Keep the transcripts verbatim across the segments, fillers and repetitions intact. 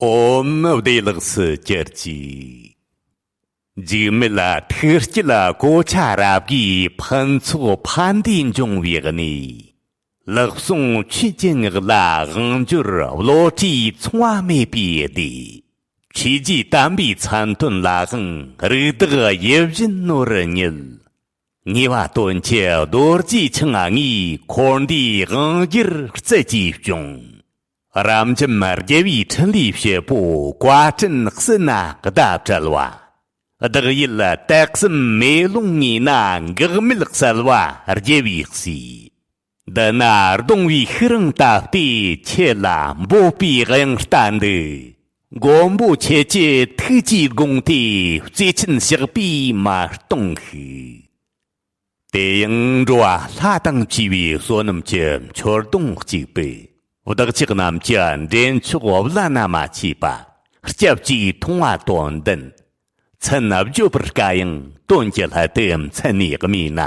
ཨོཾ་བདེ་ལེགས་སུ་གྱུར་ཅིག་འཇིགས་མེད་ཐུགས་བསྐྱེད་གོ་ཆ་རབ་རྒྱས་ཕུན་ཚོགས་ཕན་བདེ་འབྱུང་བའི་གནས། ལེགས་གསུང་ཆོས་ཀྱི་ངག་ལ་དབང་འབྱོར་བློ་གྲོས་མཚུངས་པ་མེད་པའི་སྡེ། ཆོས་རྗེ་དམ་པའི་མཚན་དོན་ལའང་རིགས་བདག་ཡིད་བཞིན་ནོར་ཉིད། ངེས་པ་དོན་གྱི་རྡོ་རྗེ་འཆང་ངས་འཁོར་འདས་དབང་བསྒྱུར་རྩལ་གྱིས་སྐྱོང་། རབ་འབྱམས་རྒྱལ་བའི་ཕྲིན་ལས་བྱེད་པོ་བཀའ་དྲིན་གསོས་ན་ཟླ་བྲལ་བ། བདག་ཡིད་དད་གསུམ་མེ་ལོང་ངོས་ན་འགག་མེད་གསལ་བ་རྒྱལ་བའི་གསུས། འདི་ན་གདུང་བའི་ཤུགས་རིང་སྟབས་བདེ་ཁྱེད་ལ་འབོད་པའི་དབྱངས་རྟ་འདི། མགོན་པོ་ཁྱེད་ཀྱི་ཐུགས་ཀྱི་དགོངས་དེ་བརྩེ་ཆེན་ཞགས་པས་མ་སྟོང་ཤིག་དེ་ཡང་འགྲོ་བ་ལྷ་དང་བཅས་པའི་བསོད་ནམས་ཀྱི་མཆོད་སྡོང་གཅིག་པུ། བདག་ཅག་རྣམས་ཀྱི་འདྲེན་མཆོག་བླ་ན་མ་མཆིས་པ། སྐྱབས་གཅིག་མཐོང་བ་དོན་ལྡན། མཚན་བརྗོད་པར་དཀའ་ཡང་དོན་གྱི་སླད་དུ་མཚན་ནས་སྨྲས་ན།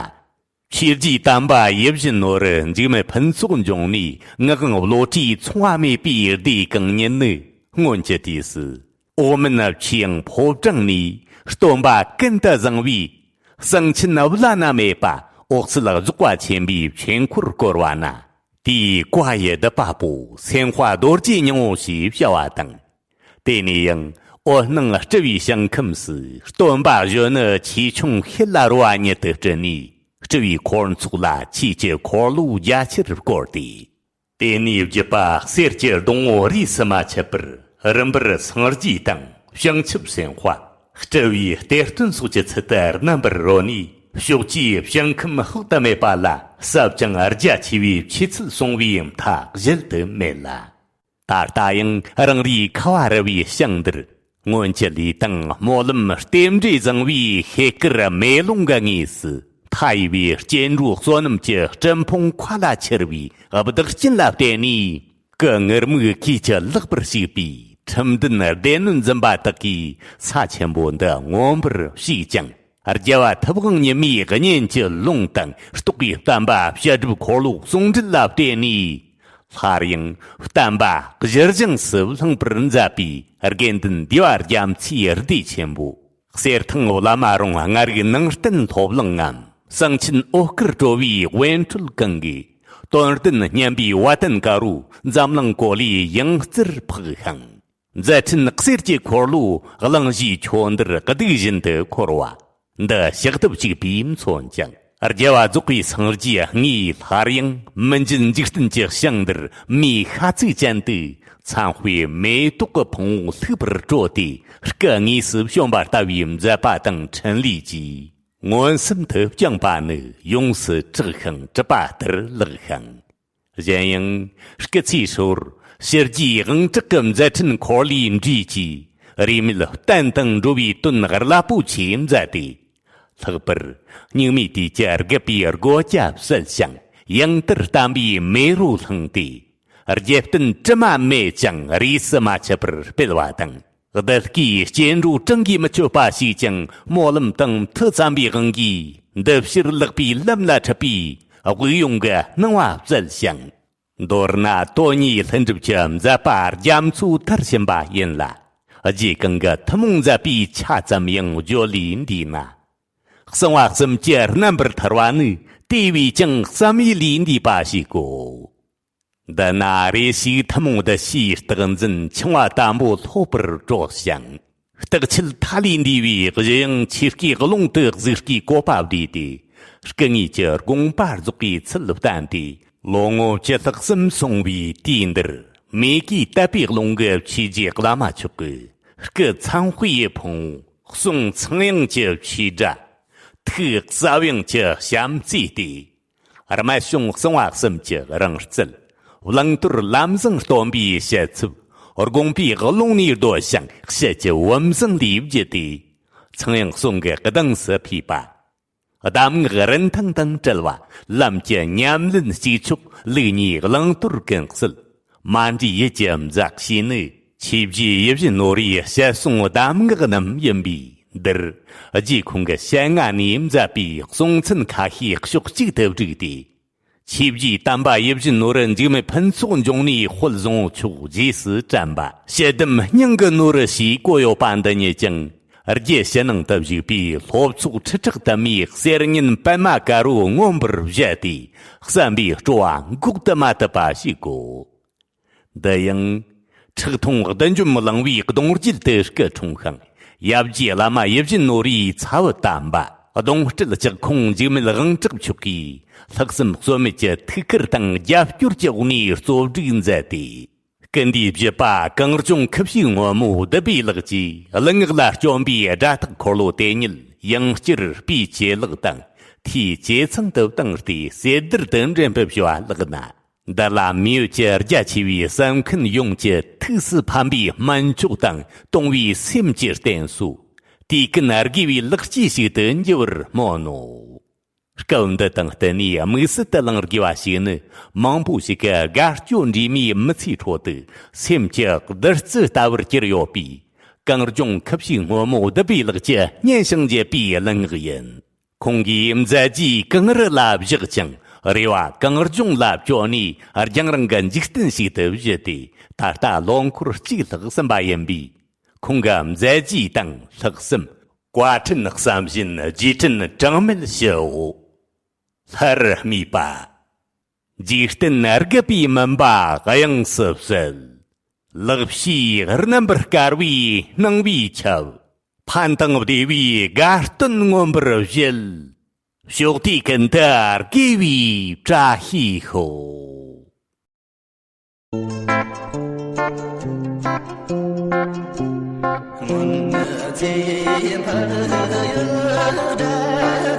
ཆོས་རྗེ་དམ་པ་ཡིད་བཞིན་ནོར་འཇིགས་མེད་ཕུན་ཚོགས་འབྱུང་གནས་ངག་དབང་བློ་གྲོས་མཚུངས་པ་མེད་པའི་སྡེ་གང་ཉིད་ནི། སྔོན་གྱི་དུས་སུ་ཨོ་མིན་ཆོས་དབྱིངས་ཕོ་བྲང་ནས་སྟོན་པ་ཀུན་ཏུ་བཟང་བོས་གསང་ཆེན་བླ་ན་མེད་པ་འོད་གསལ་རྫོགས་པ་ཆེན་པོའི་ཆོས་འཁོར་བསྐོར་བ་ན། དེའི་བཀའ་ཡི་ཟླ་བ་པོ་སེམས་དཔའ་རྡོ་རྗེ་སྙིང་པོ་ཞེས་བྱ་བ་དང་། དེ་ནས་ཡང་འོད་སྣང་སྤྲུལ་པའི་ཞིང་ཁམས་སུ་སྟོན་པ་གཞོན་ནུ་ཆེ་ཆུང་ཤེལ་ལ་རོ་བ་ཉིད་དུ་སྤྲུལ་ནས་སྤྲུལ་པའི་འཁོར་ཚོགས་ལ་ཆོས་ཀྱི་འཁོར་ལོ་རྒྱ་ཆེར་བསྐོར་ཏེ། དེ་ནས་བརྒྱུད་པ་གསེར་གྱི་སྡོང་བོ་རིས་སུ་མ་ཆད་པར་རིམ་པར་སངས་རྒྱས་དང་བྱང་ཆུབ་སེམས་དཔའ་སྤྲུལ་པའི་གཏེར་སྟོན་སོགས་ཀྱི་ཚུལ་དུ་རྣམ་པར་རོལ་ནས་ཕྱོགས་བཅུའི་ཞིང་ཁམས་དཔག་ཏུ་མེད་པ་ལ་ཟབ་ཅིང་རྒྱ་ཆེ་བའི་ཆོས་ཚུལ་གསུང་བའི་མཐའ་གཞལ་དུ་མེད་ལ། ད་ལྟ་ཡང་རང་རེའི་ཁ་བ་རི་བའི་ཞིང་འདིར་སྔོན་གྱི་ལུས་དང་སྨོན་ལམ་རྟེན་འབྲེལ་བཟང་བའི་ཤེལ་དཀར་མེ་ལོང་གི་ངོས་སུ་མཐའ་ཡས་པའི་སྐྱེ་འགྲོའི་བསོད་ནམས་ཀྱི་སྤྲིན་ཕུང་མཁའ་ལ་འཕྱུར་བའི་བདག་རྐྱེན་ལ་བརྟེན་ནས་སྐུ་ངར་མོའི་གོས་ཀྱིས་བརླག་པར་བྱེད་པའི་ཁྲིམས་ལྡན་སྡེ་སྣོད་འཛིན་པ་དག་གིས་ས་ཆེན་པོ་འདི་མངོན་པར་བཤིག་ཅིང་། རྒྱལ་བ་ཐུབ་དབང་ཉི་མའི་གཉེན་གྱི་ལུང་དང་རྟོགས་པའི་བསྟན་པ་བཤད་སྒྲུབ་འཁོར་ལོ་ཟུང་འབྲེལ་ལ་བརྟེན་ནས། སླར་ཡང་བསྟན་པ་གཞིར་བཞེངས་སུ་བསླངས་པར་མཛད་པའི་དགེ་འདུན་འདུས་པ་རྒྱ་མཚོའི་སྡེ་ཆེན་པོ། གསེར་ཐང་བླ་མ་རོང་ལྔ་རིག་ནང་བསྟན་སློབ་གླིང་ངམ། གསང་ཆེན་འོད་དཀར་སྤྲོ་བའི་དབེན་ཁྲོད་གང་གི་དོན་ལྡན་སྙན་པའི་བ་དན་དཀར་པོ་འཛམ་གླིང་གོ་ལའི་ཡང་རྩེར་འཕགས་ཤིང་། མཛད་འཕྲིན་གསེར་གྱི་འཁོར་ལོ་གླིང་བཞིའི་ཁྱོན་འདིར་གདུགས་བཞིན་དུ་འཁོར་བ། འདི་ཕྱག་ཏུ་བཅུག་པས་མཚོན་ཅིང་། རྒྱལ་བ་རྫོགས་པའི་སངས་རྒྱས་ངས་སླར་ཡང་མི་འཇིགས་འཇིག་རྟེན་གྱི་ཞིང་འདིར་མེའི་ཤ་ཚིག་ཅན་དུ་མཚན་དཔེའི་མེ་ཏོག་གི་ཕུང་པོ་ལྷུག་པར་དཀྲོལ་ཏེ་སྐུ་དངོས་སུ་བྱོན་པ་ལྟ་བུའི་མཛད་པ་དང་འཕྲིན་ལས་ཀྱིས། མངོན་སུམ་དུ་བསྐྱངས་པ་ནི་ཡོངས་སུ་གྲགས་ཤིང་གྲུབ་པ་ལྟར་ལེགས་ཤིང་། གཞན་ཡང་སྐུ་ཚེའི་ཧྲིལ་པོར་ཕྱི་རྒྱུའི་དབང་དྲག་གི་མཛད་འཕྲིན་འཁོར་ལོའི་འགྲོས་ཀྱིས་རིས་མེད་བསྟན་དང་འགྲོ་བའི་དོན་རླབས་པོ་ཆེ་མཛད་དེ། ལྷག་པར་སྙིགས་མའི་དུས་ཀྱི་རྒུད་པའི་རྒོད་རྒྱ་བསལ་ཞིང་ཡང་དར་བསྟན་པའི་མེ་རོ་བསླངས་ཏེ། རྒྱལ་བསྟན་དྲི་མ་མེད་ཅིང་རིས་སུ་མ་ཆད་པར་སྤེལ་བ་དང་། བདེ་སྐྱིད་སྐྱེ་འགྲོ་བྲང་གིས་མི་ཆོད་པ་ཞིག་ཀྱང་སྨོན་ལམ་དང་མཐུ་བརྩམས་པའི་དབང་གིས་འདི་ཕྱིར་ལེགས་པའི་ལམ་ལ་ཁྲིད་པའི་དབུགས་དབྱུང་གི་སྣང་བ་བསྩལ་ཞིང་། མདོར་ན་དོན་གཉིས་ལྷུན་གྲུབ་ཀྱི་མཛད་པ་རྒྱ་མཚོ་མཐར་ཕྱིན་པ་ཡིན་ལ། རྗེ་གང་གི་ཐུན་མོང་མཛད་པའི་ཆ་ཙམ་ཡང་བརྗོད་ལས་འདས་ན། གསང་བ་གསུམ་གྱི་རྣམ་པར་ཐར་བ་ནི་དེ་བས་ཀྱང་བསམ་ཡས་ལས་འདས་པ་ཞིག་གོ། འདི་ན་རེ་ཞིག་ཐུན་མོང་བདུད་བཞིའི་རྟག་འཛིན་འཆིང་བ་དམ་པོ་ལྷོད་པར་གྲོལ་ཞིང་། རྟག་ཆད་མཐའ་ལས་འདས་པའི་གཞི་དབྱིངས་ཆོས་སྐུའི་ཀློང་དུ་གཟིགས་སྐུའི་བཀོད་པ་བསྡུས་ཏེ། སྐུ་དངོས་ཀྱི་དགོངས་པ་རྫོགས་པའི་ཚུལ་བསྟན་ཏེ། ལོ་ངོ་བཅུ་ལྷག་གསུམ་སོང་བའི་དུས་འདིར་མེ་གིས་བཏབ་པའི་རླུང་གི་ཆོས་རྗེ་བླ་མ་མཆོག་གི་སྐུ་མཚན་དཔེའི་ཕུང་པོ་གསུང་ཚངས་དབྱངས་ཀྱི་ཆོས་སྒྲ། ཐུགས་རྩ་དབྱངས་ཀྱི་བྱམས་བརྩེས་ཏེ། རྨད་བྱུང་གསང་བ་གསུམ་གྱི་རང་རྩལ། བླང་དོར་ལམ་བཟང་སྟོན་པའི་བཤད་ཚུལ། དགོངས་པའི་ཀློང་ནས་བརྡོལ་ཞིང་བཤད་ཀྱི་བུམ་བཟང་ལས་བརྒྱུད་དེ། ཚངས་དབྱངས་གསུང་གི་གདངས་སུ་ཕུལ་བ། གདམས་ངག་རིན་ཐང་དང་བྲལ་བ། ལམ་གྱི་ཉམས་ལེན་གཅིག་ཆོག་ལུགས་གཉིས་བླང་དོར་ཀུན་གསལ། མ་འདྲེས་ཡིད་ཀྱི་མཛའ་བཤེས་ནི། ཆོས་རྗེ་ཡིད་བཞིན་ནོར་བུའི་བཤད་གསུང་གདམས་ངག་རྣམས་ཡིན་པས་འདིར། རྗེ་ཁོང་གི་ཞལ་སྔ་ནས་མཛད་པའི་གསུང་ཚན་ཁ་ཤས་ཕྱོགས་གཅིག་ཏུ་བསྒྲིགས་ཏེ། ཆོས་བརྒྱུད་དམ་པ་ཡིད་བཞིན་ནོར་བུ་འཇིགས་མེད་ཕུན་ཚོགས་འབྱུང་གནས་དཔལ་བཟང་མཆོག་རྗེས་སུ་དྲན་པ། དཔྱད་གཏམ་སྙིང་གི་ནོར་བུ་ཞེས་བཀོད་ཡོད་པ་འདི་ཉིད་ཀྱང་། རྒྱུད་ཕྱི་ནང་དུ་བཞུགས་པའི་སློབ་ཚོགས་ཁྲི་ཕྲག་དུ་མའི་གསེར་སྙན་པད་མ་དཀར་པོ་མངོན་པར་བཞད་དེ། བསམ་པའི་སྤྲོ་བ་འགོག་ཏུ་མ་ཐུབ་པ་ཞིག་གོ། འདི་ཡང་། ཁྲག་འཐུང་བདུད་འཇོམས་གླིང་པའི་གདུང་རྒྱུད་དུ་སྐུ་འཁྲུངས་ཤིང་། ཡབ་རྗེ་བླ་མ་ཡིད་བཞིན་ནོར་བུའི་ཚ་བོ་དམ་པ། གདུང་སྤྲུལ་ལྕགས་ཁོང་འཇིགས་མེད་དབང་གྲགས་མཆོག་གིས། ལྷག་བསམ་ཟོལ་མེད་ཀྱི་ཐུགས་ཁུར་དང་རྒྱབ་སྐྱོར་གྱི་འོག་ནས་གཙོ་སྒྲིག་མཛད་དེ། སྐུ་འདིའི་བཞེད་པ་གངས་ལྗོངས་ཁུ་བྱུག་སྔོན་མོ་བདུད་བྷེའི་ལག་གིས་གླུ་ངག་ལ་བཅོམ་པའི་སྒྲ་ཐག་འཁོར་ལོ་དེ་ཉིད་ཡང་བསྐྱར་སྤུས་ཇེ་ལེགས་དང་མཐུའི་ཇེ་ཚང་དུ་བཏང་སྟེ་གསེར་ལྡེར་དུ་འགྲེམས་ཕེབས་བྱུང་བ་ལགས་ན། འདི་ལ་མེས་ཡོད་ཀྱི་རྒྱ་ཆེ་བའི་གསན་མཁན་ཡོངས་ཀྱི་ཐུགས་སུ་ཕན་པའི་སྨན་མཆོག་དང་གཏོང་བའི་སེམས་ཀྱི་རྟེན་སོ། དུས་ཀུན་དགེ་བའི་ལེགས་སྐྱེས་ཤིག་ཏུ་འགྱུར་བར་སྨོན་ནོ། སྐབས་འདི་དང་བསྟུན་ནས་དམིགས་བསལ་དུ་གླེང་དགོས་པ་ཞིག་ནི། མང་པོ་ཞིག་གི་དགའ་སྐྱོ་འདྲེས་མའི་མི་ཚེའི་ཁྲོད་དུ་སེམས་ཀྱི་བདུད་རྩི་ལྟ་བུར་གྱུར་ཡོད་པའི་གངས་ལྗོངས་ཁུ་བྱུག་སྔོན་མོ་བདུད་བྷེའི་ལག་གི་སྙན་ཞིང་འཇེབས་པའི་གླུ་ངག་ཡིན། ཁོང་གིས་མཛད་རྗེས་གངས་རི་ལ་བཞག་ཅིང་། རེ་བ་གངས་ལྗོངས་ལ་བཅོལ་ནས། རྒྱང་རིང་གི་འཇིག་རྟེན་ཞིག་ཏུ་བཞུད་དེ། ད་ལྟ་ལོ་འཁོར་གཅིག་ལྷག་ཟིན་པ་ཡིན་པས། ཁོང་གི་མཛད་རྗེས་དང་ལྷག་བསམ། བཀའ་དྲིན་བསམ་བཞིན་རྗེས་དྲན་གྲངས་མེད་ཞུའོ། ལྷར་སྨྲས་པ། འཇིག་རྟེན་རྒུད་པའི་མུན་པ་དབྱིངས་སུ་བསལ། ལེགས་བཤད་རྣམ་པར་དཀར་བའི་སྣང་བས་ཁྱབ། ཕན་དང་བདེ་བའི་དགའ་སྟོན་མངོན་པར་བཞད། ཕྱོགས་དུས་ཀུན་ཏུ་དགེ་བའི་བཀྲ་ཤིས་ཤོག། སྔོན་ཚེ་ཕ་ཡུལ་དགྲ་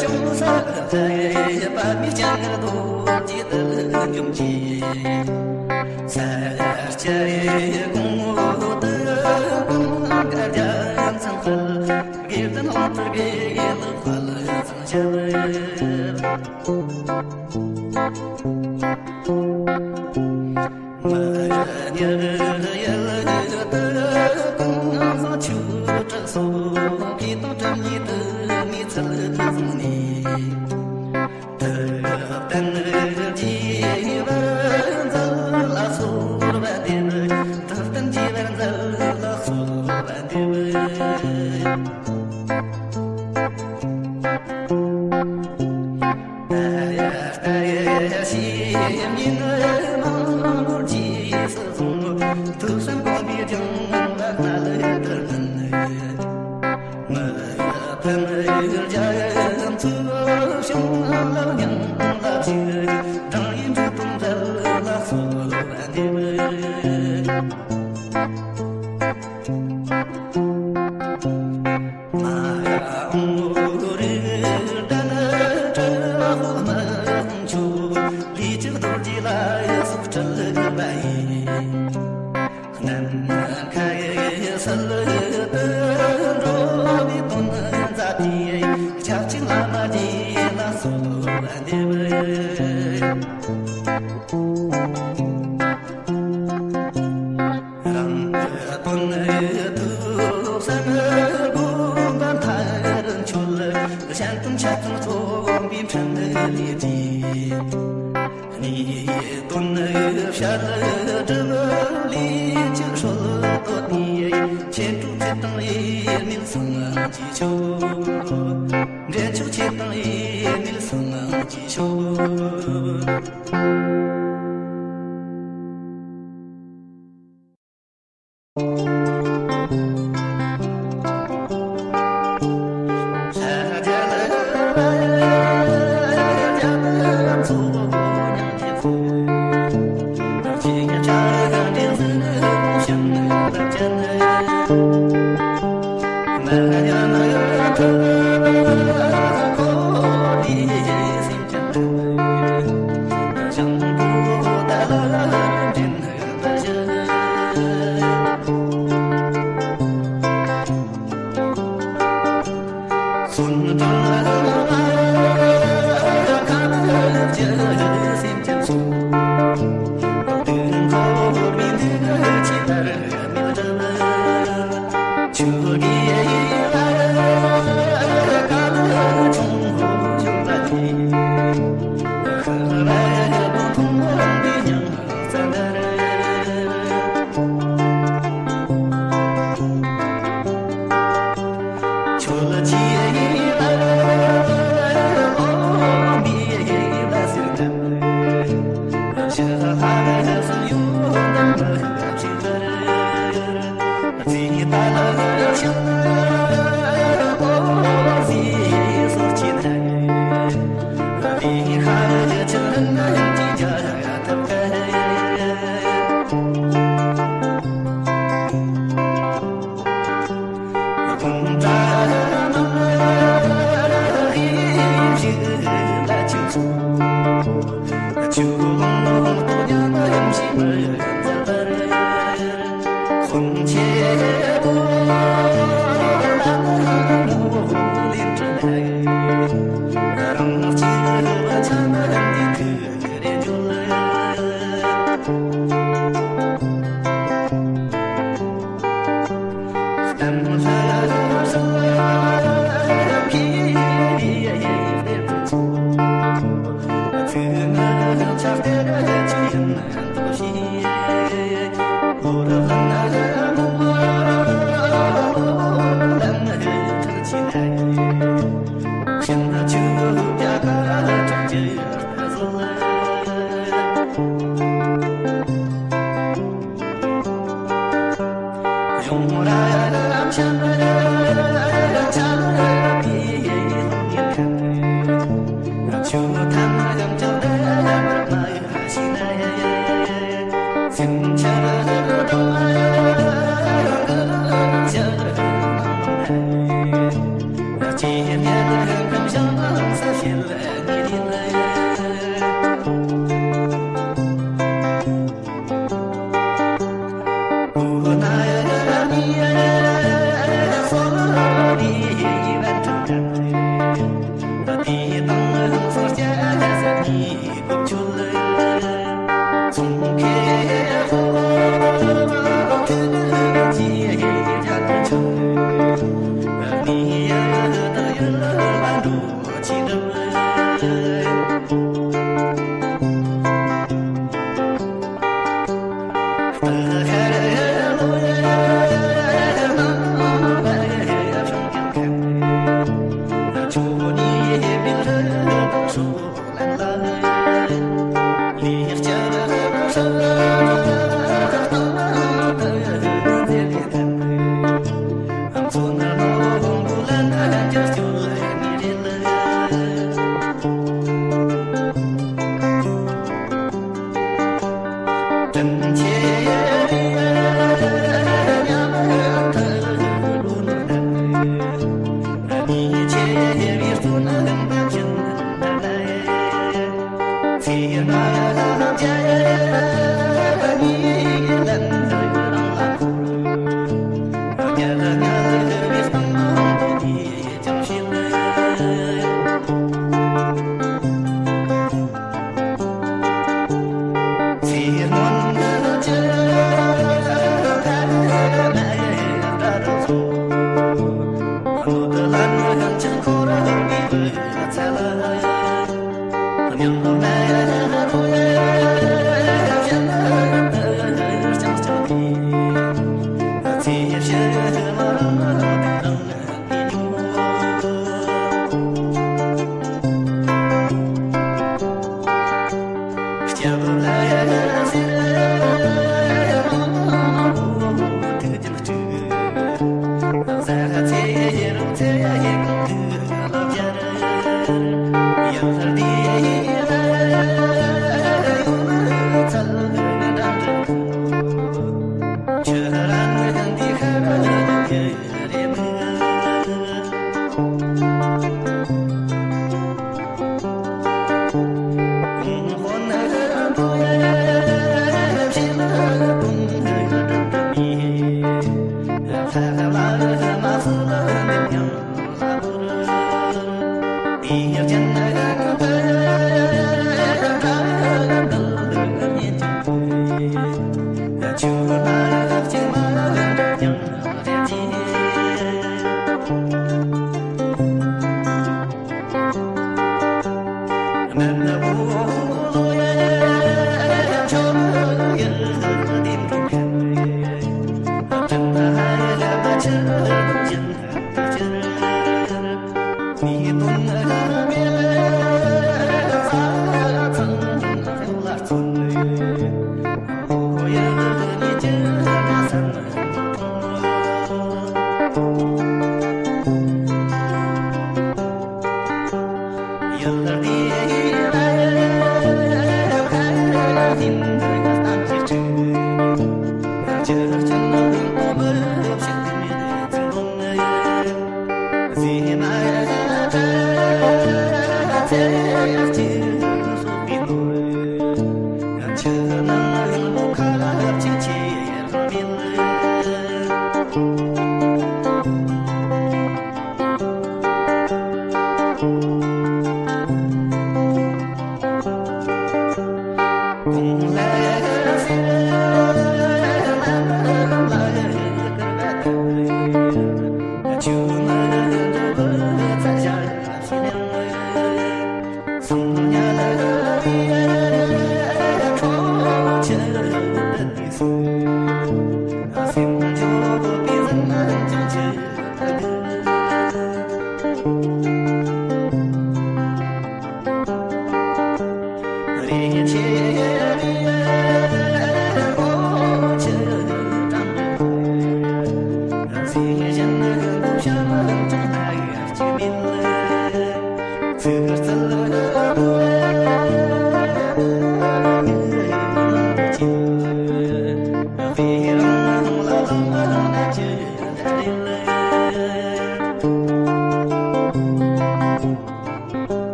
བཅོམ་ས། ཕ་ཡུལ་པ་མི་ཅང་རྡོ་རྗེ་དུ་འཇོམས་ཀྱི། ས་སྐྱ་གོང་དུ་ཀུན་དགའ་རྒྱལ་མཚན་དཔལ། དགེ་ལྡན་ལྷུན་གྲུབ་དགེ་ལེགས་དཔལ་བཟང་ཞབས། མི་ཉག་ཡུལ་དུ་ཀུན་བཟང་ཆོས་གྲགས་སོགས། ཕུད་དང་གྲུབ་བརྙེས་དུ་མའི་ཚུལ་བཟུང་ནས། དུ་བསྟན་རྒྱས་པར་མཛད་ལ་གསོལ་བ་འདེབས། དུ་བསྟན་རྒྱས་པར་མཛད་ལ་གསོལ་བ་འདེབས། ད་ཡ་ད་ཡ་ཞེས་ཉིན་མང་པོར་རྗེས་སུ་བཟུང་། ཐུགས་བསམ་གོང་མའི་སྦྱངས་པ་སྣ་ལུད་དུ་བསྣུན། མི་ཕམ་རྒྱ་མཚོའི་བྱུང་ལ་སྙིང་ལ་གཅིག་སྦྲང་ཡི་འབྲུ་དང་མཛད་ལ་གསོལ་བ་འདེབས། མ་འོངས་རིགས་ལྡན་དྲག་པོ་དམག་མཆོག་ལས་ཀྱི་རྡོ་རྗེ་ལ་སོགས་སྤྲུལ་པ་ཡིས། ནམ་མཁའི་ཟིལ་དུ་འགྲོ་བའི་དོན་མཛད་དེ། ཆབས་ཅིག་བླ་མ་རྗེ་ལ་གསོལ་བ་འདེབས། རང་གི་དོན་ཐུགས་བསམ་སྒོམ་པ་མཐར་འཁྱོལ། གཞན་དོན་ཆ་ཚང་རྩོམ་པའི་འཕྲིན་ལས་ཀྱིས། གནས་དོན་བཤད་སྒྲུབ་ལས་ཀྱི་སྲོལ་བཏོད་ནས། ཆོས་གྲོགས་ཚེ་དང་དབྱེར་མེད་སངས་རྒྱས་ཤོག། འདྲེན་མཆོག་ཆོས་དང་དབྱེར་མེད་སངས་རྒྱས་ཤོག།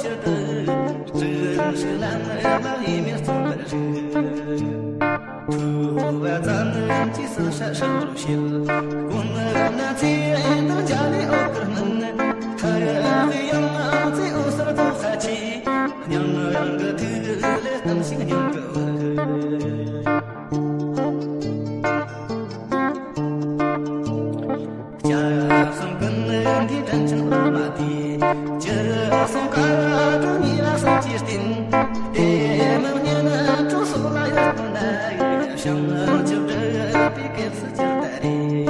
ཕྱིར་དུ་བརྩོན་ཤིག་ལམ་ལ་ཡེ་མེད་རྩོམ་པར་རིགས། ཐུབ་པ་ཙམ་གྱིས་སུ་ཤ་ཧྲིལ་པོར་བྱེད། ཀུན་ནས་ཚེ་འདིར་འཇའ་ལུས་འོད་དཀར་སྨིན། མཐར་གཡེང་ཚེ་འོད་གསལ་རྫོགས་ས་ཆེ། སྙིང་གི་ཐིག་ལེ་གཏིང་ཞིག་སྙིང་གི་དབུས། སྐྱབས་གསུམ་ཀུན་འདུས་དྲིན་ཅན་བླ་མ་དེས། སྤྱིར་གསུང་དཀར་སྒྲོན་གཉིས་ལ་གསུང་གི་རྟེན། དེ་མིན་གཉེན་གྲོགས་སོགས་ལ་ཡར་སྟོན་ན། བྱང་ཆུབ་སྒྲུབ་པའི་སྐབས་སུ་ཅི་ལྟར་རེད།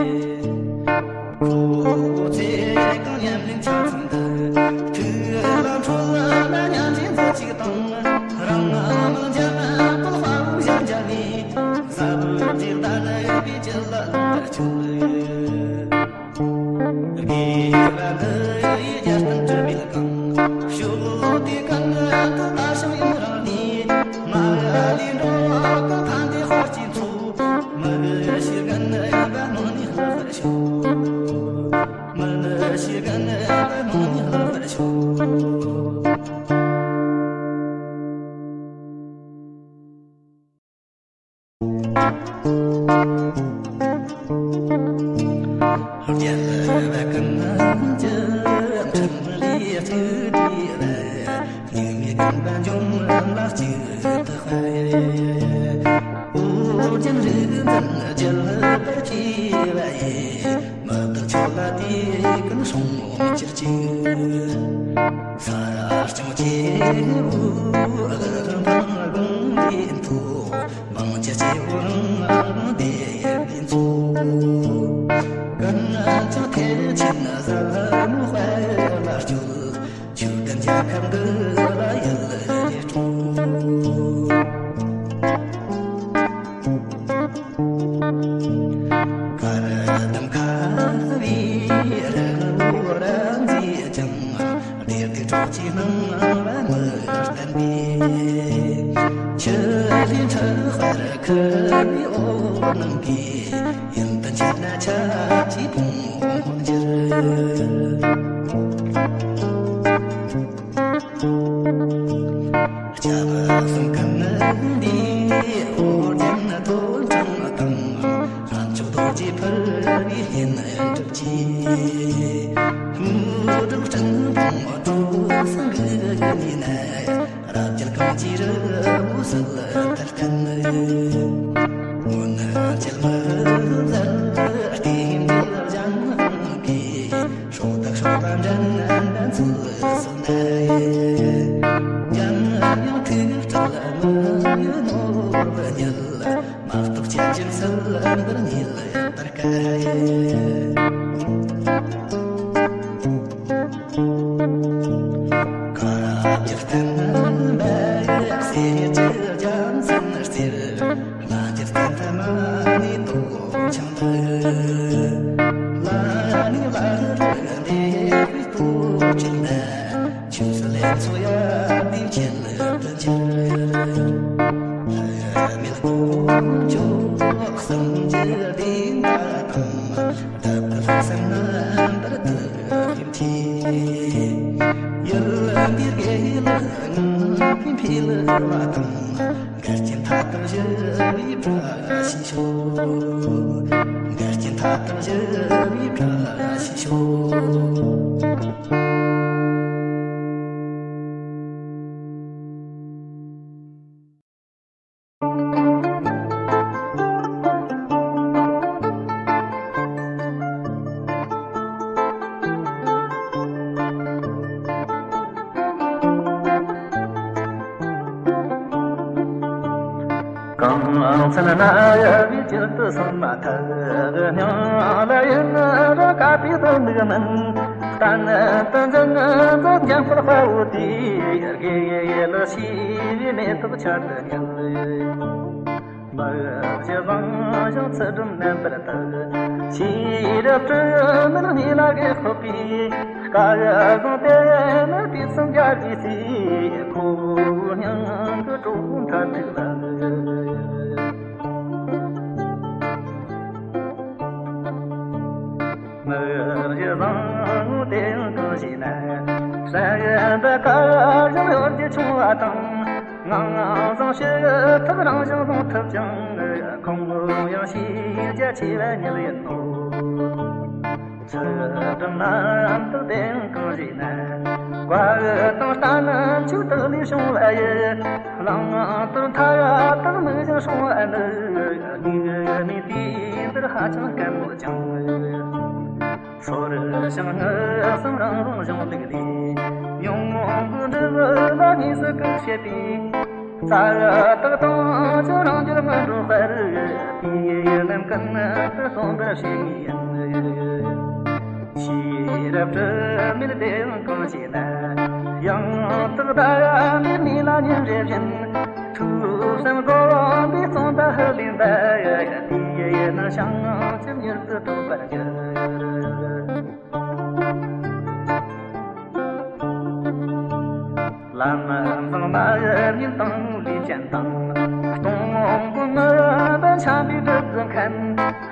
ཁོ་བོ་ཚེ་གང་ཉམས་ལེན་ཆ་ཚང་དུ། ཐུགས་ལ་འཕྲོད་ལ་མཉམ་བཞེས་མཛད་ཅིག་དང་། རང་མིང་འཇམ་དཔལ་དཔའ་བོ་གཞན་གྱིས་ནི། ཟབ་རྒྱས་གདན་ཡོད་པའི་ཅི་ལ་ལོངས་པར་སྤྱོད། དགེ་བ་འདི་ཡིས་རྒྱལ་བསྟན་སྒྲུབ་པའི་གང་། ཕྱོགས་དེ་ཀུན་ཏུ་དག་ཞིང་ཡུན་རིང་ནས། མ་ལུས་འགྲོ་བ་ཀུན་ཕན་བདེའི་དཔལ་གྱིས་འཚོ། མི་ཤེས་རྒན་པ་སྨོན་ནས་ལེགས་པར་ཤོག། མི་ཤེས་རྒན་པ་སྨོན་ནས་ལེགས་པར་ཤོག། རྒྱལ་བ་ཀུན་གྱི་ཁྲིམས་ལས་བརྩིས་ཏེ། སྙིགས་མའི་ཁམས་པ་འཇོམས་ལ་གཅིག་ཏུ་དཔའ། ཨོ་རྒྱན་རིག་འཛིན་རྒྱལ་བར་བཅས་པ་ཡི། མི་བདག་མཆོད་ལ་དེ་ཀུན་སྲུང་གྱུར་ཅིག། ས་སྐྱོང་སྐྱེ་བོ་དབང་དང་དགོངས་པའི་མཐུ། མང་ཆེ་སྐྱེ་བོ་རང་དང་དེ་ཡི་ཚོགས། ཀུན་ཀྱང་ཐེག་ཆེན་ཟབ་མོའི་དཔལ་ལ་སྤྱོད། ཆོས་ལྡན་རྒྱལ་ཁམས་འདི་ལ་ཡིད་ལ་རེ་སྤྲོ། གར་དང་ཁ་བའི་རི་བོ་ར་མཛེས་ཀྱང་། བདེ་སྡུག་གྲོགས་ཀྱི་སྣང་བ་མི་བརྟན་པའི། ཆུ་ལྷའི་འཁྲིག་པར་ཁུ་བའི་འོད་སྣང་གིས། ཡུན་དུ་མཆེད་ན་ཆབས་ཅིག་ཕུང་པོར་འགྱུར། སྐྱབས་གསུམ་ཀུན་འདུས་ཨོ་རྒྱན་ཐོད་ཕྲེང་དང་། ལྷ་མཆོག་རྡོ་རྗེ་ཕུར་བུའི་བསྙེན་སྒྲུབ་ཀྱིས། དངོས་གྲུབ་སྤྲིན་ཕུང་དྲོད་སེམས་འགུགས་ནུས་ན། རབ་རྒྱལ་གང་ཅིའི་རི་བོ་སིལ་དུ་བརྟན། སྔོན་བྱེད་མི་བཟད་རྟེན་འབྲེལ་ལྗང་གུའི། སྲོག་ཐག་སྲོག་དང་འགྲན་ཟླ་ཚུལ་བསོད་ནས། འཇམ་དབྱངས་ཐུགས་སྤྲུལ་མི་གཡོ་ནོར་བུ་ཉིད། མ་གཏོགས་སྐྱེ་ཅན་སིལ་བུར་ཉིད་ལྟར་དཀའ། བཀའ་བརྒྱུད་བསྟན་པའི་གསེར་གྱི་རྒྱལ་མཚན་རྩེར། ལྷ་རྒྱལ་བསྟན་དུ་མ་ནི་དོ་ཆང་དུ། ལ་ནི་ལ་རུ་འདས་པའི་དུས་ཆེན་ན། ཆོས་སུ་ལེན་ཚོགས་ཡབ་དེའི་ཆེད་དུ་འཆར། ལྷ་མིའི་དཀོན་མཆོག་གསུམ་གྱི་བདེན་པ་དང་། བདག་གི་ལྷག་བསམ་རྣམ་པར་དག་པའི་ཁྲིད། ཡུལ་འདིར་དགེ་ལེགས་ངང་གིས་འཕེལ་བ་དང་། འགལ་རྐྱེན་མཐའ་དག་ཞི་བའི་བཀྲ་ཤིས་ཤོག། འགལ་རྐྱེན་མཐའ་དག་ཞི་བའི་བཀྲ་ཤིས་ཤོག། གང་ཚེ་ན་ཡོད་པའི་ཇི་ལྟར་སོང་མ་ཐག་སྙིང་ལ་ཡིན་རུང་དཀའ་བའི་དོན་འདུག་མིན། གཏན་དུ་འཛིན་འཛིན་ཀྱང་དཔལ་དཔའ་བོ་དེའི་དགེ་ལེགས་ཞི་བའི་མེ་ཏོག་ཆར་དུ་ཉིལ། མི་བཞི་བཟང་ཞིང་ཚུལ་ཁྲིམས་རྣམ་པར་དག་ཤེས་རབ་སྤྲོས་མེད་གཉིས་ལ་དགེ་ཕོག་པའི། བཀའ་བཟང་དེ་ནི་དུས་གསུམ་རྒྱལ་གྱི་སྲས། ཁོ་བོའི་སྙིང་གི་གྲོགས་མཐར་ཐུག་ལ། མི་བཞི་བཟང་དེ་ཡང་གང་ཞིག་ ན། ས་ཡི་འདི་ཀ་རང་ཡོད་ཀྱི་ཆུང་བ་དང་། ངང་བཟང་ཕྱི་ཐག་རང་བཞིན་བཟུང་ཐུབ་ཅིང་། ཁོང་ཡང་ཤེས་རྒྱ་ཆེ་བ་ཉིད་ཡིན་ནོ། ཚུལ་ཁྲིམས་རྣམ་དག་དེ་ཡང་གང་ཞིག་ན། བཀའ་དང་ལྟ་རྣམས་ཆོས་དག་ལས་བྱུང་བ་ཡི། བླང་དོར་མཐའ་དག་དམིགས་བྱས་སྲུང་བ་ནི། དམིགས་མེད་དུས་འདིར་ཧ་ཅང་དཀའ་མོ་ཀྱང་། སོར་ཞིང་དངུལ་གསུམ་རང་རང་གཞུང་ལུགས་ལས། ཉུང་ངུ་འབྲས་བུ་ལ་དངོས་སུ་གང་བྱེད་པའི། རྩ་བ་དག་དང་ཅི་རང་རྒྱུད་མི་འགྲོ་བར། དེའི་ལམ་ཀུན་ཏུ་སྟོན་པར་བྱེད་ངེས་ཡིན། ཤེས་རབ་དྲི་མེད་དེ་ཡང་གང་བྱེད་ན། ཡང་དག་ཟླ་བ་མེད་མི་ལ་ཉིན་རེ་བཞིན། ཐུགས་བསམ་སྒོམ་པའི་བརྩོན་པ་ལྷུར་ལེན་པ། དེ་ཡིས་ནི་བྱང་ཆུབ་མྱུར་དུ་ཐོབ་པར་འགྱུར། ལམ་བཟང་མ་ཡི་ཉིན་དང་ལས་ཅན་དང་། སྟོང་པོ་ངུ་བ་འཆམ་པའི་སྒྲིབ་པའི་མཁན།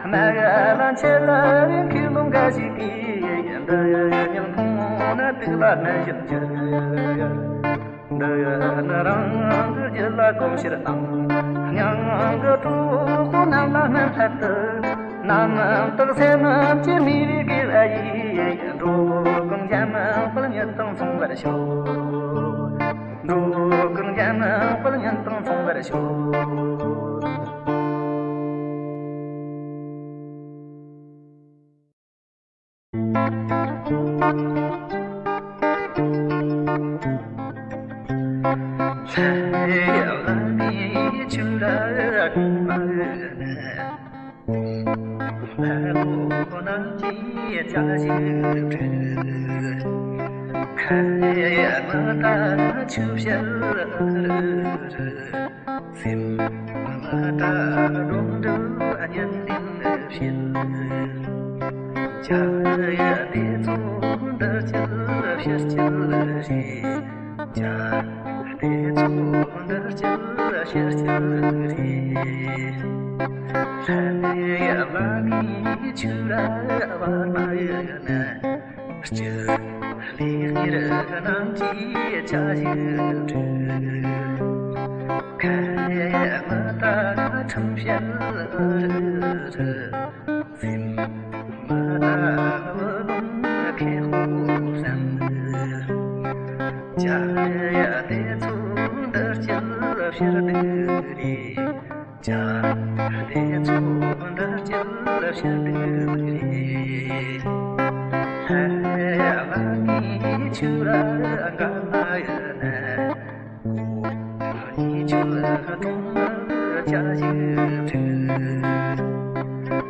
སྨྲ་བ་ལན་ཆད་ལ་རེ་མཁས་བླུན་འགའ་ཞིག་གིས། འདི་ཡི་སྙིང་ཐུང་ན་དུག་ལ་མནན་བཞིན་གྱུར། འདི་ཡི་ནི་རང་གི་རྒྱུད་ལ་གོམས་ཕྱིར་དང་། སྙིང་གི་གྲོགས་པོ་རྣམས་ལ་སྨན་སླད་དུ། རྣམ་དག་སེམས་ཀྱི་མི་རིགས་དགེ་བ་ཡིས། འགྲོ་ཀུན་འཇམ་དཔལ་ཉིད་དང་མཚུངས་པར་ཤོག། འགྲོ་ཀུན་འཇམ་དཔལ་ཉིད་དང་མཚུངས་པར་ཤོག། སེམས་མི་དག་འགྲོ་འགྲུལ་གཉེན་ལེན་བྱེད། བྱ་བའི་དེ་ཚོ་འདི་སྐྱིད་ཕྱི་སྐྱིད་རེད། བྱ་དེ་ཚོ་འདི་སྐྱིད་ཕྱི་སྐྱིད་རེད། ལྷ་ནི་བླ་མའི་ཆོས་ར་བར་མ་ཡིན་ན། སྤྱིར་ལས་གཉེར་རྣམས་ཀྱི་བྱ་བཞིན་འགྲུབ། ཁ་ནས་མི་དག་ཁྲིམས་བཤད་རུ། སེམས་མི་དག་བུ་ལོན་ཁེ་ཧོ་བསམ། བྱ་བ་དེ་ཚོ་འདི་སྐྱིད་ཕྱིར་འདུག་རེད། བྱ་དེ་ཚོ་འདི་སྐྱིད་ཕྱིར་འདུག་རེད། ལྷ་མིའི་ཆོས་ར་འགའ་མ་ཡིན་ན། གོ་ཡི་ཆོས་སྒྲོན་མེ་བྱ་ཞིག་འདུག་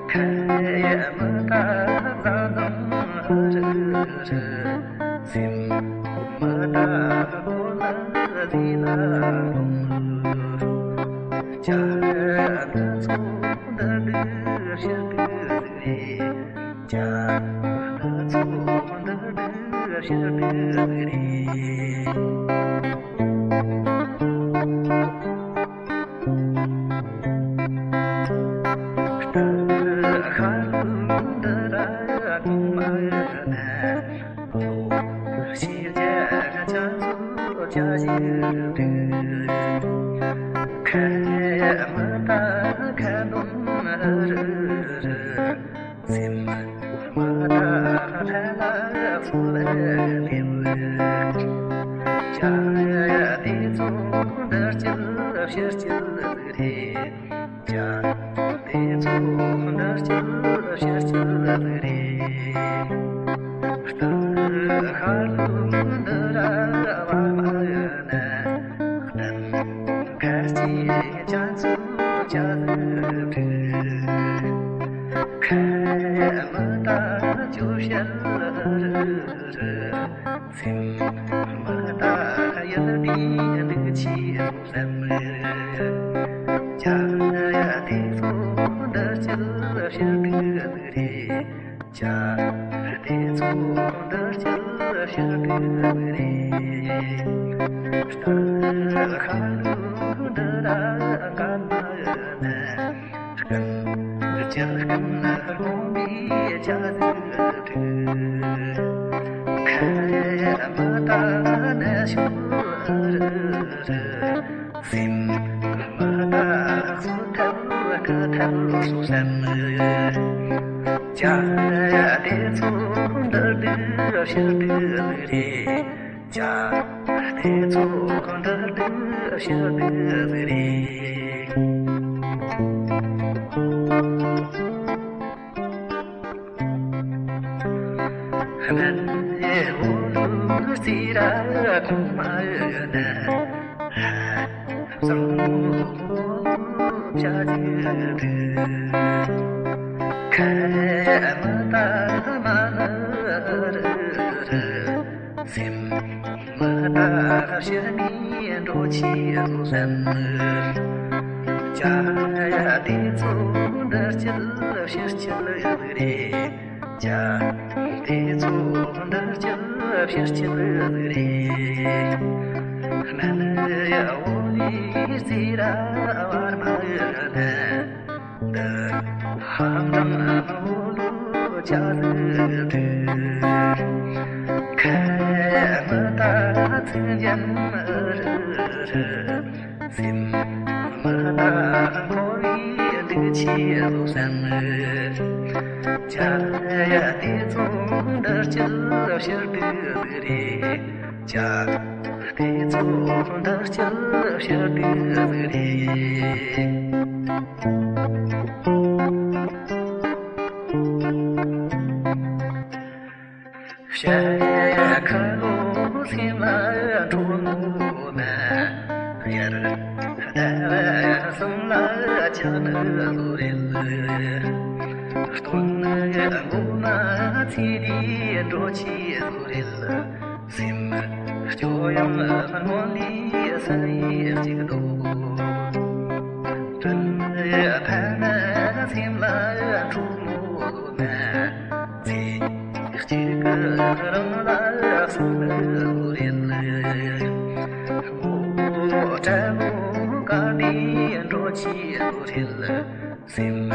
ཁ་ཡ་མི་དག་བཟང་བཟང་རུ་རུ། སེམས་མི་དག་ཁོ་ན་ཟིན་ལ་ལོང་། བྱ་འདི་ཚོ་འདི་འདུག་ཕྱིར་འདུག་རེད། བྱ་འདི་ཚོ་འདི་འདུག་ཕྱིར་འདུག་རེད། ཕྱིར་སྐྱིད་རེད། བྱ་དེ་ཚོ་འདི་སྐྱིད་ཕྱིར་སྐྱིད་རེད། སྟག་ཤར་ལུག་འདི་ར་བ་མ་ན། གཏན་ཁ་ཅིག་ཅན་ཚོ་ཅ་ལུ་བྲི། ཁ་མི་ད་ཅོ་བཤད་རུ། སེམས་མ་དག་ཡལ་ནས་ལུག་ཆེ་བསམ། བྱ་ཡ་དེ་ཚོ་འདི་སྐྱིད་ཕྱིར་འདུག་རེད། བྱ་དེ་ཚོ་འདི་སྐྱིད་ཕྱིར་འདུག་རེད། སྟག་ཤར་ལུག་འདི་ར་ག་མ་ན། སྐུ་ལྕགས་སྐུ་ལ་དགོངས་པའི་ཆ་ཟིག་བྲིས། ཁ་ མ་དག་ན་ཤོ་རི་རི། སེམས་མ་དག་སུ་ཐལ་ག་ཐལ་སུ་སེམས། བྱ་དེ་ཚོ་འདི་སྡུག་ཕྱིར་སྡུག་རེད། བྱ་དེ་ཚོ་འདི་སྡུག་ཕྱིར་སྡུག་རེད། སྨན་འོ་ལུ་རྩི་ར་གོང་མ་ཡོད་ན། བཟང་མོ་བྱ་རྒྱུ་དུ། ཁ་མ་ད་མ་ལ་རི་རི། སེམས་མ་ད་ཤི་ནི་འགྲོ་ཆེ་ལོ་ཟན། བྱ་དེ་ཚོ་འདི་སྐྱིད་ཕྱི་སྐྱིད་རེད། བྱ་དེ་ཚོ་འདི་སྐྱིད་ཕྱི་སྐྱིད་རེད། སྨན་འོ་ལི་རྩི་ར་བར་མ་ཡོད་ན། འདི་ཧམ་རང་འོ་ལུ་བྱ་ཟི་དུ། ཁ་མ་ད་ཚིག་འཇམ་རི་རི། སེམས་མ་ད་འཁོར་བའི་སྡུག་ཆེ་ལོ་ཟན། བྱ་དེ་ཚོ་འདི་སྐྱིད་ཕྱིར་སྡུག་རེད། བྱ་དེ་ཚོ་འདི་སྐྱིད་ཕྱིར་སྡུག་རེད། བྱ་ཁ་ལོ་སེམས་ལ་འགྲོ་ནོ་ན། ཡར་ལྟ་བ་གསུམ་ལ་ཆགས་ནི་བཟོ་རེད། སྟོན་ནི་མགོ་ན་ཚེ་འདི་འགྲོ་ཆེ་བཟོ་རེད། སེམས་སྐྱོ་ཡང་སྔོན་ལས་ས་ཡི་གཅིག་ཏུ། དྲིན་ཕན་ན་སེམས་ལ་འཁྲུལ་མོ་ན། ཚེ་གཅིག་རང་ལ་སོང་རེད། འོ་བྲན་མོ་ག་ནས་འགྲོ་ཆེ་རེད། སེམས་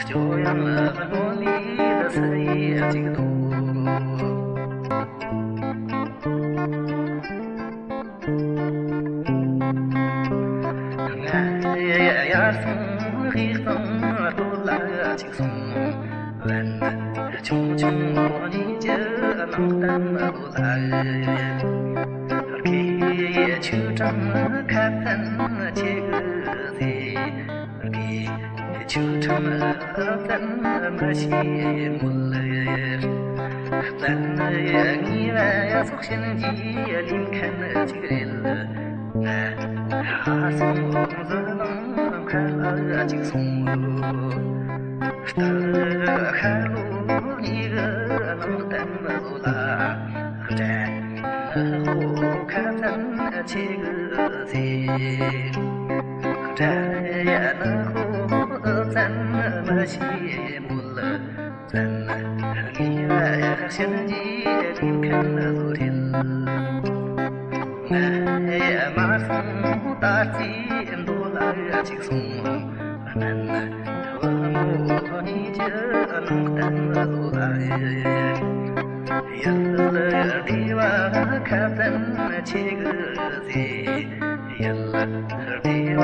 སྐྱོ་ཡང་སྔོན་ལས་ས་ཡི་གཅིག་ཏུ། ང་ཡར་སོང་ཧིག་དང་སྟོད་ལ་གཅིག་སོང་། བན་ཆུང་ཆུང་གཉིས་ཀྱི་ནང་བསྟན་ལོ་ལ། རྒས་ཆུ་གྲང་ཁ་བཙན་ཆེ་གི་ཟེར། ཆུ་ཁྲམ་བཙན་མ་ཤེས་མོལ། བཙན་ངེས་པ་སོགས་ཤིན་གྱིས་ལིན་མཁན་གཅིག་རེད། ཧ་སོང་ཟི་ལང་མཁར་ལ་གཅིག་སོང་། རྟར་ཤ་ལོ་གཉིས་ཀྱི་ནང་བསྟན་བཟོ་ལ། བྲན་ཧོ་ཁ་བཙན་ཆེ་གི་ཟེར། བྲན་ཧོ་བཙན་མ་ཤེས་མོལ། བཙན་ངེས་པ་ཤིན་གྱིས་ལིན་མཁན་བཟོ་རེད། ང་མ་སོང་ད་རྩིས་མདོ་ལ་གཅིག་སོང་། སྨན་བུ་མོ་གཉིས་ཀྱི་ནང་བསྟན་བཟོ་ལ། ཡུལ་སྡེ་བ་ཁ་བཙན་ཆེ་གི་ཟེར། ཡུལ་སྡེ་བ་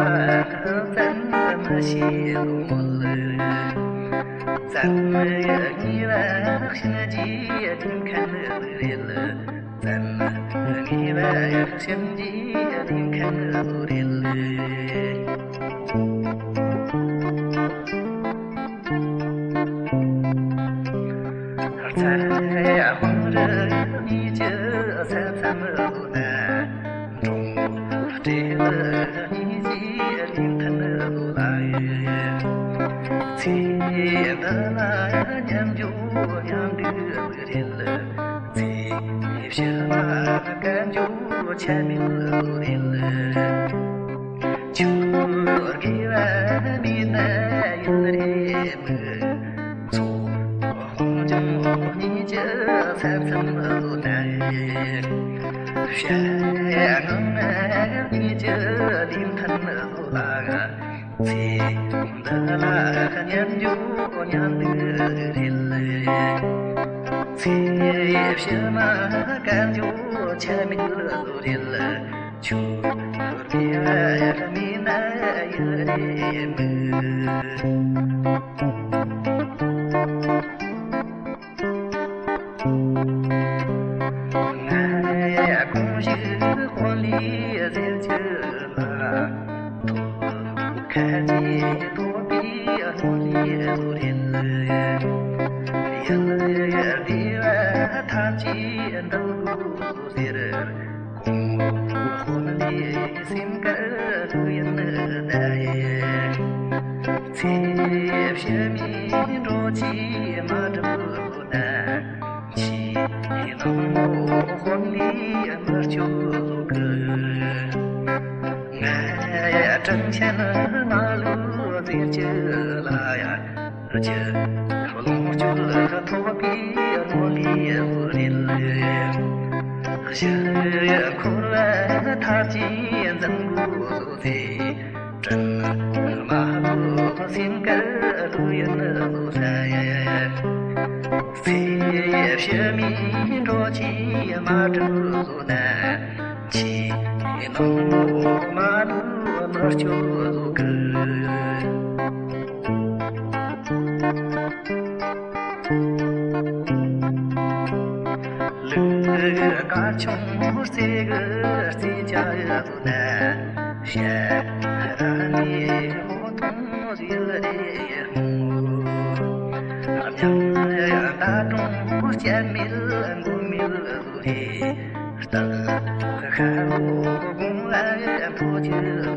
ཁ་བཙན་མ་ཤེས་ལོ་མོལ། བཙན་ངེས་པ་ཤིན་གྱིས་ལིན་མཁན་རེད། བཙན་ངེས་པ་ཤིན་གྱིས་ལིན་མཁན་རེད། རྩྭ་དཔངས་རི་གཉིས་ཀྱི་ས་མཚམས་ལོ་ན། འབྲོང་སྤྲེལ་གཉིས་ཀྱི་ལིན་མཁན་ལོ་ལ། ཚེ་འདི་ལ་མཉམ་འཇོག་མཉམ་འདུག་རེད། ཚེ་ཕྱི་མ་སྐད་འཇོག་ཆ་མེད་རེད། ཆུ་དགེ་བ་མེད་ན་ཡུལ་རེ་མི། མཚོ་དཔོན་ལྗོངས་གཉིས་ཀྱི་ས་མཚམས་ལོ་ན། བྱ་ངང་གཉིས་ཀྱི་ལིན་མཁན་ལོ་ལ། ཚེ་འདི་ལ་མཉམ་འཇོག་མཉམ་འདུག་རེད། ཚེ་ཕྱི་མ་གང་བྱུང་ཆ་མེད་བཟོ་རེད། ཆུ་རེ་བ་མེད་ན་ཡུལ་རེ་མིན། ང་གོང་ཞིག་དཔོན་ལས་ཟེར་གྱི་ལ། ཐོབ་ཁ་ཅིག་ཐོབ་པའི་དངོས་ལས་བཟོ་རེད། ཡུལ་བདེ་བ་ཐམས་ཅད་འདུལ་དགོས་ཟེར། གོང་འོག་དཔོན་ལས་སེམས་དཀར་ལུགས་ཡིན་ད་ཡེ། ཚེ་ཕྱི་མའི་འགྲོ་ཆས་མ་འགྲུབ་ན། ཕྱིའི་ནང་ནོ་དཔོན་ལས་མི་སྐྱོ་གི། ང་དྲིན་ཆེན་མ་ལུས་ཟེར་གྱི་ལ་ཡ། རྒྱུ་ལོངས་སྤྱོད་ཐོབ་པའི་དངོས་ལས་བཟོ་རེད། གཞི་འཁོར་བ་ཐམས་ཅད་འཛིན་དགོས་ཟེར། དྲིན་མ་ལོག་སེམས་དཀར་ལུགས་ཡིན་བཟོ་ས། ཚེ་ཕྱི་མའི་འགྲོ་ཆས་མ་འགྲུབ་ན། ཕྱིའི་ནང་ནོ་མ་ལུས་མི་སྐྱོ་གི། ལུག་དཀར་ཆུང་རྩེ་གི་རྩེ་བྱ་ཡོད་ན། ཞལ་ར་ནི་ཧོ་ཐུང་ཟིལ་རེ་མོ། སྙིང་ད་དུང་སྐྱ་མིལ་མགོ་མིལ་རེ། སྟག་ཤ་ལོ་དགུང་ལ་ཐོ་ཅི་ལོ།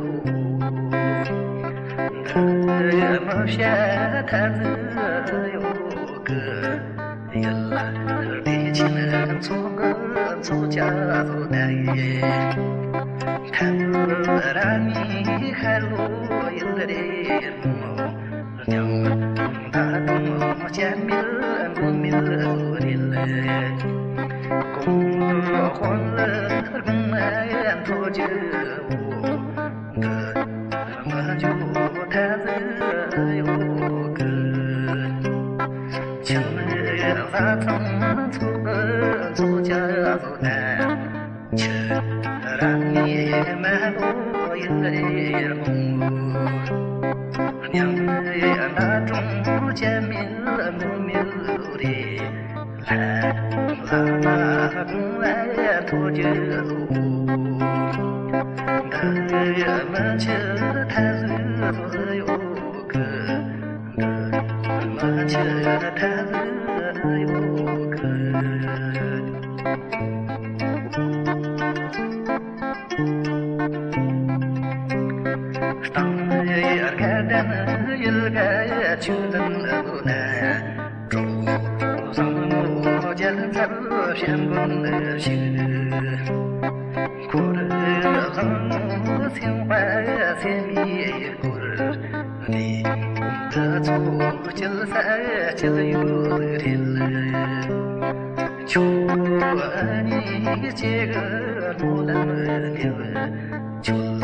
འདི་མི་བཤད་ཐ་ཚིག་ཡོད་གི། ཡུལ་བདེ་ཆེན་ཚོགས་ཀྱི་ཚོགས་བཅས་བཟོ་ནའི། ཐལ་ར་ནི་ཤར་ལོ་ཡུལ་རེ་མོ། སྙིང་ད་དུང་སྐྱ་མིལ་མགོ་མིལ་རེད། གོང་དཔོན་ལ་དགུང་ལ་ཐོ་ཅི་འོ། འདི་མ་འཇུ་ཐ་ཚིག་ཡོད་གི། ཁྱིམ་བཟའ་ཚང་ཚོགས་ཚོགས་བཅས་བཟོ་ན། ཁྱི་ར་ནི་མ་ལོ་ཡུལ་རེ་མོ། སྙིང་ད་དུང་སྐྱ་མིལ་མགོ་མིལ་རེད། ལྷ་ལྷ་མ་དགུང་ལ་ཐོ་ཅི་ལོ། འདི་མི་འཆི་ཐ་ཚིག་ཡོད་གི། འདི་མི་འཆི་ཐ་ཚིག་ཡོད་གི། སྟེང་ཡར་ཁ་དམ་ཡུལ་ཁ་ཆུ་འཛིན་ལོ་ན། གྲོགས་བཟང་མོ་རྒྱལ་ཚབ་བྱམས་མགོན་ཞིག། འཁོར་བཟང་མོ་སེམས་དཔའ་སེམས་ཡི་སྐོར། འདི་འདི་ཚོ་སྐྱིད་ས་སྐྱིད་ཡུལ་རེད། ཁྱོད་གཉིས་གཅིག་སྨོན་ལམ་འདེབས། ཁྱོད་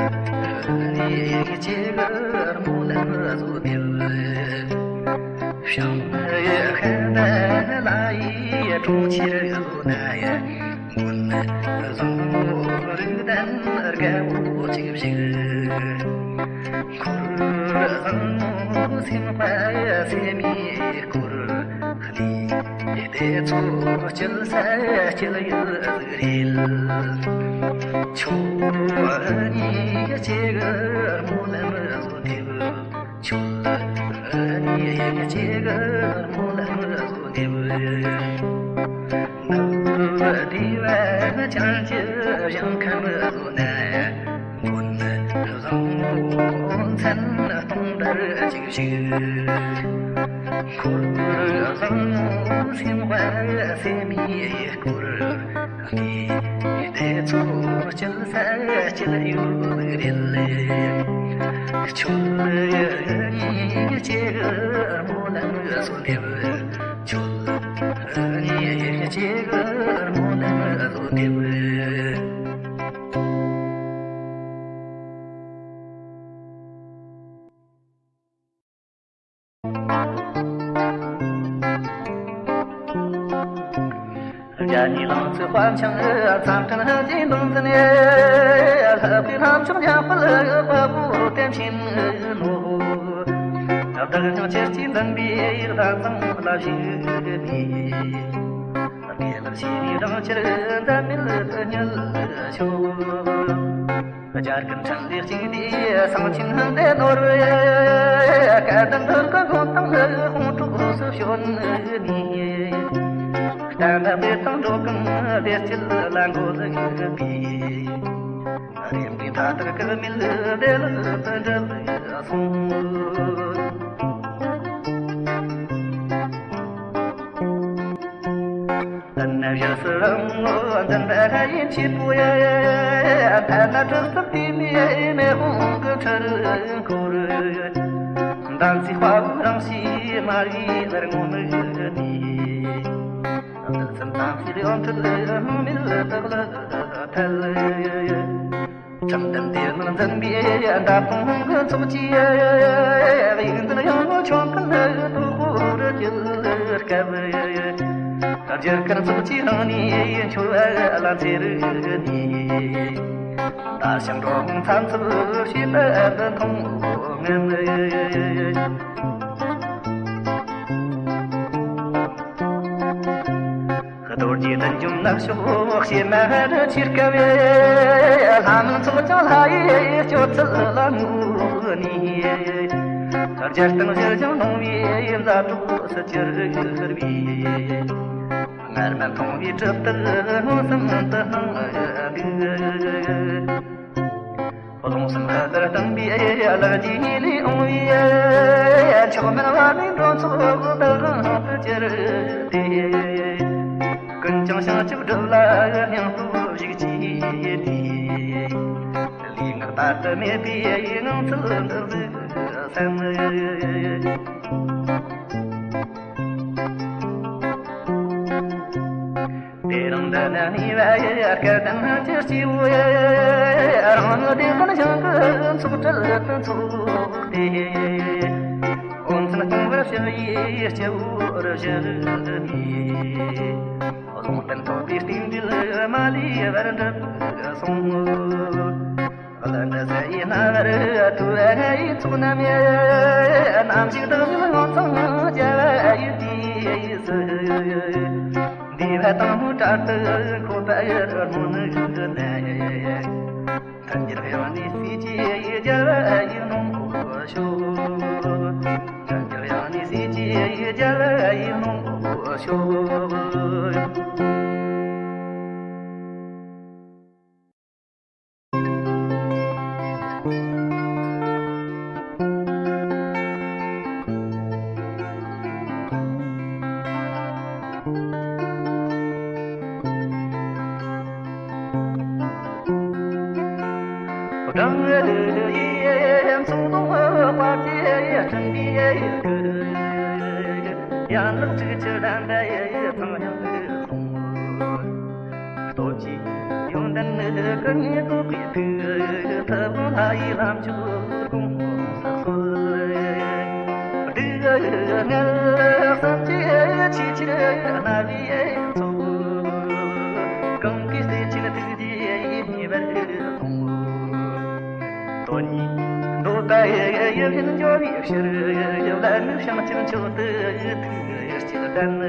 གཉིས་གཅིག་སྨོན་ལམ་བཟོ་འདེབས། བྱང་ཤར་ལ་ཡི་གྲོང་ཁྱེར་ཡོད་ན་ཡང་། མགོན་བཟང་མོ་རིགས་ལྡན་རྒད་པོ་གཅིག་བཞུགས། འཁོར་བཟང་མོ་སེམས་དཔའ་སེམས་མའི་སྐོར། གནས་དེ་ཚོ་སྐྱིད་ས་སྐྱིད་ཡུལ་རེད། ཁྱོད་གཉིས་གཅིག་སྨོན་ལམ་བཟོ་འདེབས། ཁྱོད་གཉིས་གཅིག་སྨོན་ལམ་བཟོ་འདེབས། ནུབ་བདེ་བ་བྱང་གི་ཞིང་ཁམས་བཟོ་ན། མགོན་བཟང་མོ་མཚན་སྟོང་དར་གཅིག་བཞུགས། འཁོར་བཟང་མོ་སེམས་དཔའ་སེམས་མའི་སྐོར། གནས་དེ་ཚོ་སྐྱིད་ས་སྐྱིད་ཡུལ་རེད། ཁྱོད་གཉིས་གཅིག་སྨོན་ལམ་བཟོ་འདེབས། ཁྱོད་གཉིས་གཅིག་སྨོན་ལམ་བཟོ་འདེབས། ཉི་ལང་ཚོའི་དཔལ་འཆང་མཚམས་སྤྲིན་ལྷན་སྐྱེས་འབངས་འཛིན། ལྷག་པའི་ལྷ་མཆོག་འཇམ་དཔལ་དཔའ་བོ་བསྟན་ཆེན་ནོ། བདག་སྙིང་ཁྱེད་ཀྱིས་འཛིན་པའི་གདན་བཟང་ལ་བཞུགས་ནས། དགེ་ལེགས་ཞི་བའི་སྦྲང་ཆར་འཛད་མེད་དུ་སྙིལ་ཤོག། རྒྱལ་ཀུན་འཕྲིན་ལས་གཅིག་བསྡུས་གསང་ཆེན་ལྷུན་ལྡན་ནོར་བུའི། སྐལ་ལྡན་འདི་ཀ་མགོན་དང་དཔུང་གྲོགས་སུ་བྱོན་ནས། གཏན་དག་བདེ་ཐང་འགྲོ་ཀུན་བདེ་སྐྱིད་ལ་འགོད་པའི། རེ་འདུན་མཐའ་དག་འགག་མེད་བདེ་ལེགས་དུ་འགྲུབ་སོང་། ལན་བཞི་སུ་རང་ངོ་འཛིན་པའི་ཡིན་ཆེས་པོ་ཡ། ཕན་ན་གྲུབ་ཐོབ་དེ་ནས་མེ་དཔུང་གི་འཕྲུལ་འཁོར། འདམ་སའི་དཔའ་བོ་རང་ཞི་མ་རིག་ལར་ངོ་མི་ནི། བདུད་སྲིན་དམ་སྲིའི་ཡོན་ཏན་སྣང་མེད་དག་ལ་ཐལ། ཁྲིམས་ལྡན་དེ་ནང་འཛིན་པའི་འདབ་སྟོང་གི་ཚོགས་ཀྱིས། ཡིག་འཛིན་ཡང་ཆོམ་གིན་དོ་ཁོར་གྱི་སྐབས། རྒྱུ་སྐར་ཚོགས་ཀྱི་ནང་ནས་འཆོལ་ལ་འཚེར་ནས། ད་ཞིང་འགྲོ་མཚམས་ཚུལ་ཤེས་པ་མཐོང་ངམ། རྡོ་རྗེ་བདུད་འཇོམས་ནག་ཕྱོགས་ཞེ་མ་རུ་ཆེར་དཀའ་བའི། ལྷ་མོ་ཚོགས་ཀྱང་ལྷ་ཡི་སྤྱོད་ཚུལ་ལ་ངུས་ནས། རྒྱལ་དང་ཞི་ཞིང་གནང་བའི་མཛའ་གྲོགས་སུ་གྱུར་པའི། སྔར་མ་མཐོང་བའི་གྲུབ་རྟགས་མངོན་སུམ་དུ་སྣང་འདུག། རླུང་གསུམ་ལྷ་ལྟར་བསྟིམ་པའི་ལག་རྗེས་ལས་འོང་བའི། མཆོག་དམན་བར་ནས་འགྲོ་ཚོགས་བདག་དབང་དུ་གྱུར་ཏེ། ཀུན་ཀྱང་བྱང་ཆུབ་སྒྲུབ་ལ་སྙིང་སྟོབས་ཤིག་སྐྱེས་ཏེ། ལུས་ངག་དད་དུ་མེད་པའི་ངང་ཚུལ་འདི་གཟིགས་སམ། དེ་རིང་འདི་ན་ནི་བ་ཡི་སྐལ་ལྡན་གྱི་སྐྱེ་བོ་ཡི། རང་ནི་བདེ་ལྡན་ཞིང་གི་ཚོགས་གྲལ་དུ་འཚོགས་ཏེ། འོ་མཚན་སྐྱོང་བར་ཞུ་བའི་སྐྱེ་བོ་རུ་བཞུགས་ནས། རྫོང་བསྟན་ཐོབ་པའི་རྟེན་འབྲེལ་མ་ལུས་པར་འགྲུབ་སོང་། ལ་འདྲ་ས་ཡི་སྣང་བར་དུ་ཡི་ཚོགས་རྣམས་ཡི། ནམ་ཞིག་བདག་ཉིད་ངོ་མཚང་རྒྱ་བ་ཡི་དུས་སུ། འདུས་པ་དང་མོའི་གྲལ་དུ་འཁོད་པ་ཡི་སྨོན་ནི་ནས། མཐུན་རྐྱེན་ཡང་ནི་སྲིད་ཀྱི་རྒྱལ་བ་ཡི་ནོངས་པ་ཤོག། མཐུན་རྐྱེན་ཡང་ནི་སྲིད་ཀྱི་རྒྱལ་བ་ཡི་ནོངས་པ་ཤོག། སྦྲང་ཡིན་མཚོ་དང་དཔལ་གྱི་སྤྲིན་པའི་ཡན་ལག་དྲུག་ཅུ་ལྡན་པའི་ཚངས་དབྱངས་སུ་སོང་། སྟོབས་ཀྱི་ཡོན་ཏན་ནི་ཀུན་ནས་རྫོགས་པའི་མཐུ། ཐུབ་དབང་ལྷ་ཡི་ལྷ་མཆོག་དགོངས་སུ་གསོལ། སྡུག་བསྔལ་གསུམ་གྱི་ཆུ་ཆེན་རྣ་བའི་མཚོ། གང་གི་སྲས་ཆེན་ཐུགས་རྗེས་ཉེ་བར་མཐོང་། དོན་གཉིས་འདོད་པ་ཡིད་བཞིན་འབྱོར་བའི་ཕྱིར། བླ་མའི་བྱང་ཆུབ་མཆོག་ཏུ་ཐུགས་བསྐྱེད་ལྡན།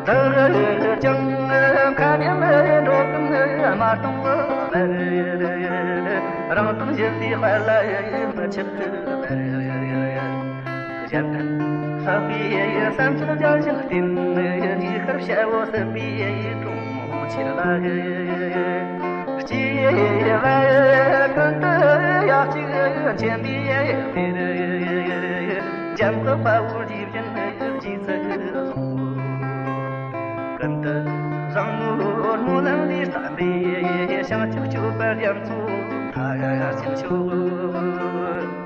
བདག་ཀྱང་མཁའ་མཉམ་འགྲོ་ཀུན་མ་སྟོངས་བར། རང་དོན་ཞི་བདེའི་དཔལ་ལ་མི་ཆགས་པར། གཞན་ཕན་བསགས་པའི་བསམ་སྤྱོད་འཇའ་བཞིན་བརྟན། རྗེས་ཤར་བྱ་བོ་སྲིད་པའི་གྲོང་ཁྱེར་ལ། སྐྱེ་བ་ཀུན་ཏུ་ཡང་གཅིག་མཁྱེན་པའི་གཏེར། འཇམ་དཔལ་དཔའ་བོ་རྗེ་བཞིན་རྗེས་སུ་བཟུང་། ཀུན་ཏུ་བཟང་མོའི་སྨོན་ལམ་ལས་བརྩམས་པའི། བྱང་ཆུབ་སྤྱོད་པ་རྒྱ་མཚོ་མཐའ་ཡས་ཤོག།